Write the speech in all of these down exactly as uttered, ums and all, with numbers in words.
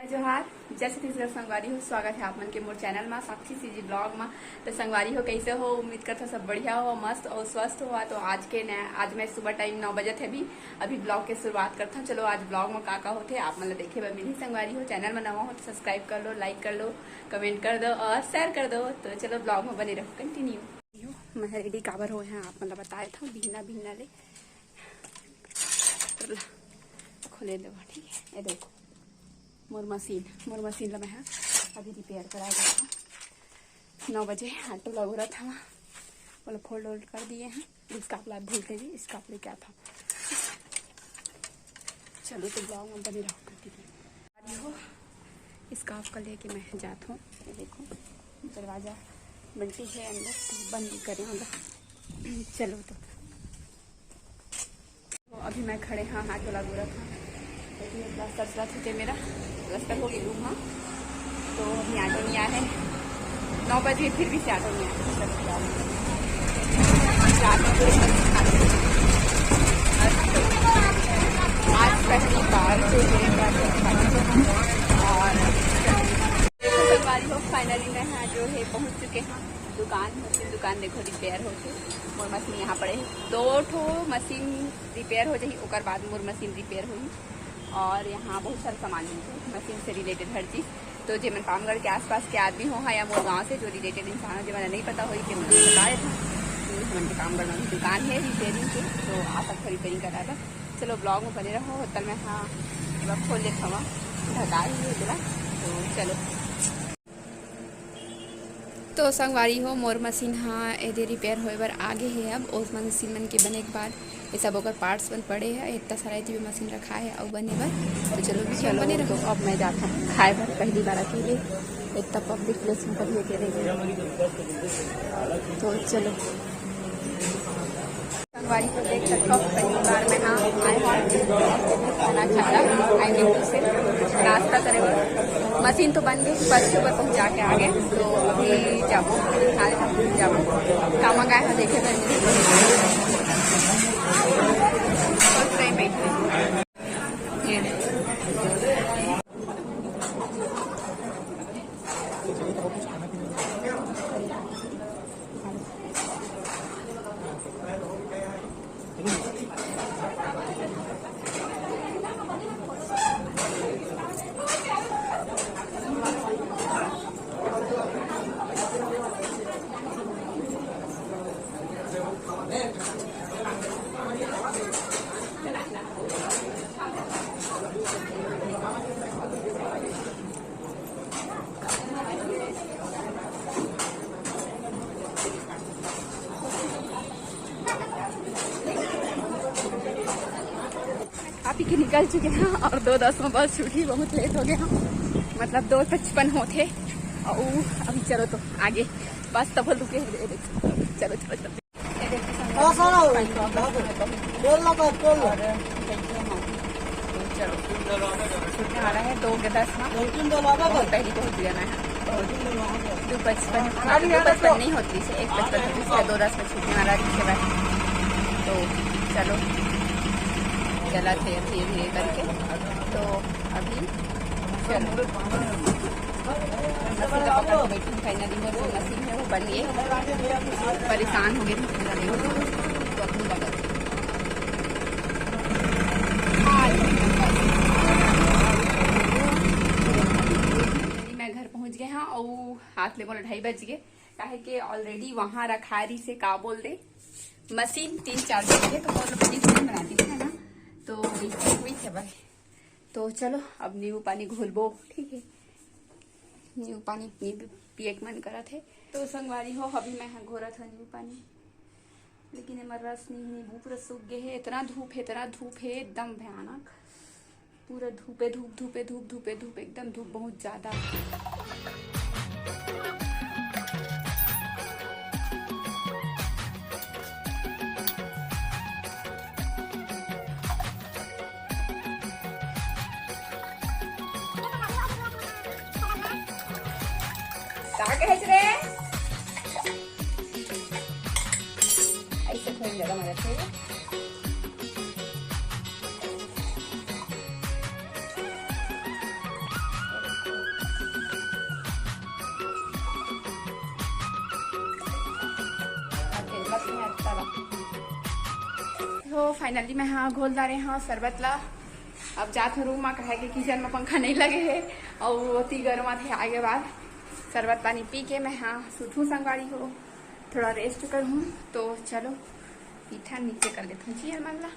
जोहार, जय छत्तीसगढ़ संगवारी हो, स्वागत है आप मन के मोर चैनल मा, साक्षी सीजी ब्लॉग मा। तो संगवारी हो, कैसे हो? उम्मीद करता सब बढ़िया हो, मस्त और स्वस्थ हो। तो आज के नया, आज मैं सुबह टाइम नौ बजे थे, अभी अभी ब्लॉग के शुरुआत करता हूँ। चलो, आज ब्लॉग में का का होते आप मन ला देखे बर मिली। संगवारी हो, चैनल में नवा हो तो सब्सक्राइब कर लो, लाइक कर लो, कमेंट कर दो और शेयर कर दो। तो चलो, ब्लॉग में बने रहो, कंटिन्यू। मैं रेडी काबर हो यहाँ आप मन ला बताए था बिहना बिहना ले। खोले दो, ठीक है। ये देखो, मोर मशीन, मोर मशीन ला मैं हा अभी रिपेयर करा देता हूँ। नौ बजे ऑटो लगो रहा था, बोला फोल्ड ओल्ड कर दिए हैं। इसका आप भूल के भी इसका आप लेके आता हूँ। चलो, तो ब्लॉग में बने रहो, कंटिन्यू। अरे हो, स्कार्फ का लेके मैं जाता हूँ। ये देखो, दरवाजा बंटी है अंदर, तो बंद नहीं करे होगा। चलो, तो तो अभी मैं खड़े हाँ हाथ वाला गोरा था, लेकिन ये प्लास्टर चला चुके मेरा, प्लास्टर हो गई रूम। हाँ, तो अभी ऑटो नहीं आया है, नौ बजे, फिर भी से ऑटो नहीं आया। चलो, क्या है। रात में पूरे आज पहली बार जो है और संगवारी हो, फाइनली मैं यहाँ जो है पहुँच चुके हैं दुकान। मशीन दुकान देखो, रिपेयर होके मोर मशीन यहाँ पड़े है। दो ठो मशीन रिपेयर हो जाही, ओकर बाद मोर मशीन रिपेयर होही। और यहाँ बहुत सारा सामान मिलथे मशीन से रिलेटेड हर चीज। तो जेमन पामगढ़ के आसपास के आदमी हो, हाँ, या मोर गाँव से जो रिलेटेड इंसान हो, जेमन नहीं पता होही, तेमन ला बता देथन कि हमन के पामगढ़ में भी दुकान है रिपेयरिंग के, तो आ सकथो रिपेयरिंग करा बर। चलो, ब्लॉग में बने रहो, होटल में हाँ, एक बार खोल लेत हवा, ढका ही है तेला। तो चलो। तो संगवारी हो, मोर मशीन हा एदे रिपेयर होए बर आगे हे। अब ओस मशीन मन के बने के बाद ये सब ओकर पार्ट्स मन पड़े हे, इतना सारा एती मशीन रखा है अउ बने बर। तो चलो, वीडियो में बने रहो। तो अब मैं जाता हूँ खाए बर, पहली बार अकेले इतना पब्लिक प्लेस में कभी अकेले गई। तो चलो। संगवारी को देख सकते हो, पहली बार मैं हाँ आए हूँ खाना खाना, आई मीन से नाश्ता करे बर। मशीन तो बन गई, फर्स्ट के ऊपर पहुँचा के आ गए, तो अभी जाबो, खा लेता हूँ, फिर जाबो। का मंगाए हैं देखे तो। फर्स्ट टाइम बैठे हैं। ये देखो। आप ही के निकल चुके हैं और दो दस में बस छूटी, बहुत लेट हो गया। मतलब दो पचपन होते और अभी चलो तो आगे बस तब रुके हैं। चलो, चलो, चलो। ये देखो संगवारी, पानी का बोल लो, बोल लो। और चलो, छूटने वाला है दो के दस ना। बहुत पहले पहुंच गया मैं। दो पचपन, हाँ, दो पचपन नहीं होती से, एक पचपन होती से, दो दस में छूटने वाला रिक्शे वाला। तो चलो, चला थे धीरे धीरे करके। तो अभी चलो। मशीन ला पकड़ के बैठी हूँ, finally मोर जो मशीन है वो बन गई। परेशान हो गई थी, तो अपनी बगल। मैं घर पहुंच गए हाँ, और हाथ ले बोला ढाई बज गए, काहे के already वहाँ रखा रही से का बोल दे मशीन तीन चार दिन के, तो बोल बड़ी मशीन बनाती है ना, तो वही हुई है भाई। तो चलो, अब नींबू पानी घोलबो, ठीक है। नींबू पानी, नींबू पिए के मन करत हे। तो संगवारी हो, अभी मैं ह घोरत ह नींबू पानी, लेकिन एमा रस नहीं, नींबू पूरा सूख गए हे। इतना धूप हे, इतना धूप हे, एकदम भयानक। पूरा धूपे धूप, धूपे धूप, धूपे धूप, एकदम धूप बहुत ज्यादा। का कहे रे? ऐसे थोड़ी ज्यादा मदद चाहिए। हो, finally मैं हा घोल डारे हा शरबत ला। अब जात हूँ रूम मा, काहे कि किचन मा पंखा नहीं लगे हे, अउ ओती गरमात हे आगे बाद। शरबत पानी पी के मैं हा सुतहूँ संगवारी हो, थोड़ा रेस्ट करहूँ। तो चलो, पीठा नीचे कर लेथन जी हमन ला।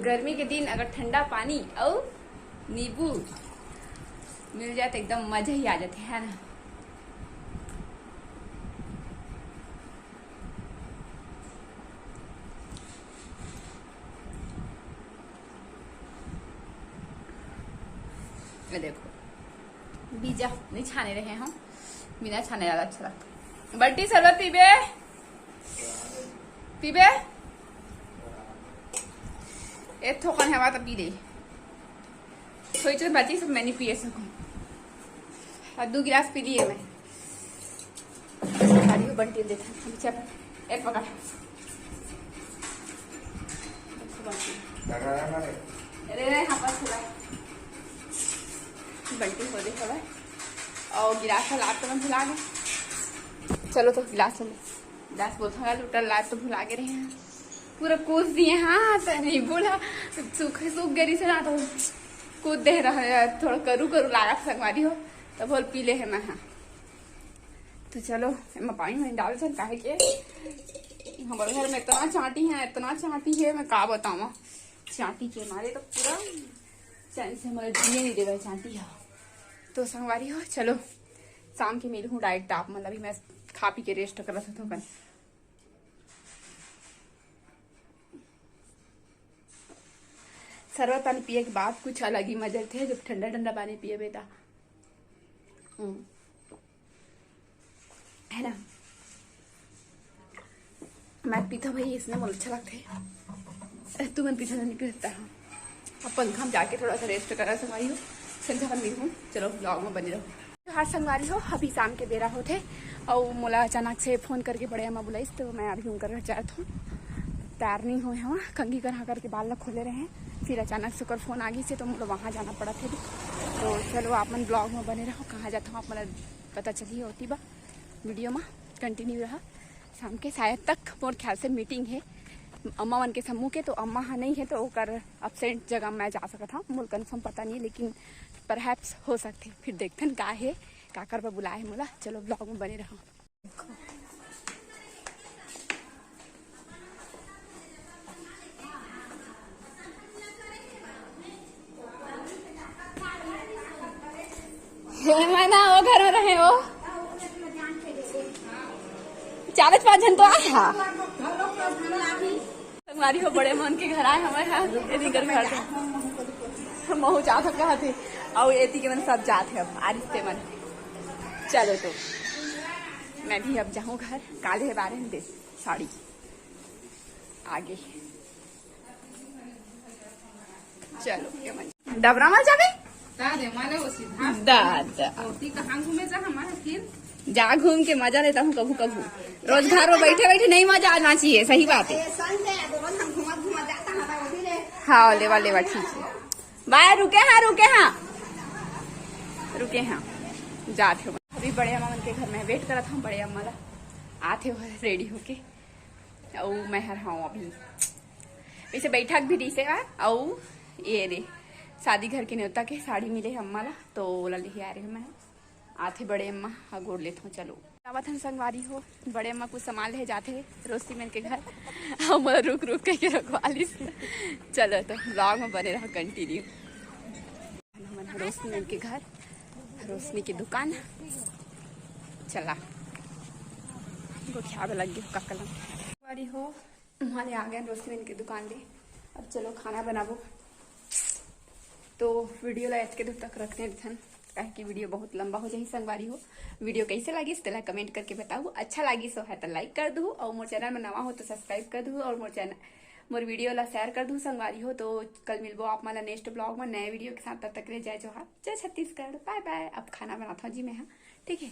गर्मी के दिन अगर ठंडा पानी अउ नींबू मिल जाए तो एकदम मजा ही आ जाते है ना। ये देखो, बीजा नहीं छाने रहे हम, बिना छाने ज्यादा अच्छा लगता। बंटी, शरबत पीबे? पीबे? एक ठोकन हवा तो पी ले। थोड़ी चुन बची, सब मैं नहीं पिए सकूँ। और दो गिलास पी लिए मैं। सारी को बंटी देते हैं। अभी चल, ए पकड़। देखो बंटी। अरे रे, हाँ, पास खुला। बंटी हो दे हवा। और गिलास ला तो मैं भुला गई। चलो तो गिलास ले। गिलास बोलता हूँ, लोटा ला तो भुला गए रहे हैं। पूरा कूद दिए, हाँ, तो नहीं बोला, सूख, सूख गई से ना, तो कूद दे रहा है, थोड़ा करू करू लागत संगवारी हो, तो बोल पी ले है मैं, हाँ। तो चलो, एमा पानी में डाल चल, काहे के हमारे घर में इतना चांटी है, इतना चांटी है, मैं का बताऊँ, चांटी के मारे तो पूरा चैन से हमारे जिए नहीं देवे चांटी है। तो संगवारी हो, चलो, शाम के मिलहूँ डायरेक्ट आप मन ला, अभी मैं खा पी के रेस्ट करत हूँ थोकन। शरबत पानी पिए के बाद कुछ अलग ही मजा थे, जब ठंडा ठंडा पानी पिए बेटा। हम्म। है ना, मैं पीता भाई, इसने मोला अच्छा लगता है। तू मन पीता नहीं पीता है। अब पंखा में जाके थोड़ा सा रेस्ट करा संगवारी हो, संझा कर मिलहूँ। चलो, ब्लॉग में बने रहो। हाँ संगवारी हो, अभी शाम के बेरा होथे, अउ मोला अचानक से फोन करके बड़े अम्मा बुलाइस, तो मैं अभी उनकर घर जात हूँ। तैयार नहीं होए हवा, कंघी करा करके बाल ला खोले रहे, फिर अचानक से ओकर फोन आ गई से, तो मोला वहाँ जाना पड़ा थे। तो चलो, आप मन ब्लॉग में बने रहो, कहाँ जात हूँ आप मन पता चली होती बा, वीडियो में कंटिन्यू रहा। शाम के शायद तक मोर ख्याल से मीटिंग है अम्मा मन के समूह के, तो अम्मा हा नहीं है, तो ओकर एब्सेंट जगह मैं जा सकत हूँ, मोर कन्फर्म पता नहीं, लेकिन परहैप्स हो सकथे। फिर देखथन का हे, काकर बर बुलाए हे मोला। चलो, ब्लॉग में बने रहो। हे, मैं ना वो घर में रहे हो, चालीस पाँच जन तो आए हा। संगवारी हो, बड़े मन के घर आए हमारे यहाँ, एती कर घर थे। महू जात हो कहा थे, और एती के मन सब जात है अब, आरिस ते मन। चलो तो, मैं भी अब जाऊँ घर, काले है बारे में दे साड़ी आगे। चलो, ये मन डबरा मा जाबे? का रे, माने वो सीधा। दादा। ओती कहाँ घूमे जा हमारे फिर? जा घूम के मजा लेता हूँ कभू कभू। रोज घर में बैठे बैठे नहीं मजा आना चाहिए, सही बात है। ए, संग में रोज हम घूमत घूमत जाता हमारा वही रे। हाँ, लेवा लेवा, ठीक है। बाय, रुके हाँ, रुके हाँ, रुके हाँ, जात हो। अभी बड़े अम्मा मन के घर में वेट करत हूँ, बड़े अम्मा ला आते हो रेडी होके। अउ मैं हर हाँ अभी वैसे बैठक भी रहिसे हा, अउ ये रे शादी घर के न्योता के साड़ी मिले हे अम्मा ला, तो ओला लेहे आ रहे हूँ मैं। आथे बड़े अम्मा, हाँ, गोड़ लेत हूँ। चलो, आवत हन संगवारी हो, बड़े अम्मा कुछ सामान ले जाथे रोशनी मन के घर, हम रुक रुक के रखवा लिस। चलो तो ब्लॉग में बने रहो, कंटिन्यू। हमन ह रोशनी मन के घर, रोशनी के दुकान। चला, गोठियावे लग गए का कलम। संगवारी हो, वहाँ ले आ गए रोशनी मन के दुकान ले। अब चलो खाना बनाबो। तो वीडियो ला एतके दूर तक रखने देथन, काहे कि वीडियो बहुत लंबा हो जाही संगवारी हो। वीडियो कैसे लागिस तेला कमेंट करके बताओ। अच्छा लागिस हो है तो लाइक कर दू, और मोर चैनल में नवा हो तो सब्सक्राइब कर दू, और मोर चैनल, मोर वीडियो ला शेयर कर दू संगवारी हो। तो कल मिलबो आप मन ला नेक्स्ट ब्लॉग में नए वीडियो के साथ। तब तक के लिए जय जोहार, जय छत्तीसगढ़, बाय बाय। अब खाना बनाता हूँ जी मैं, हाँ, ठीक है।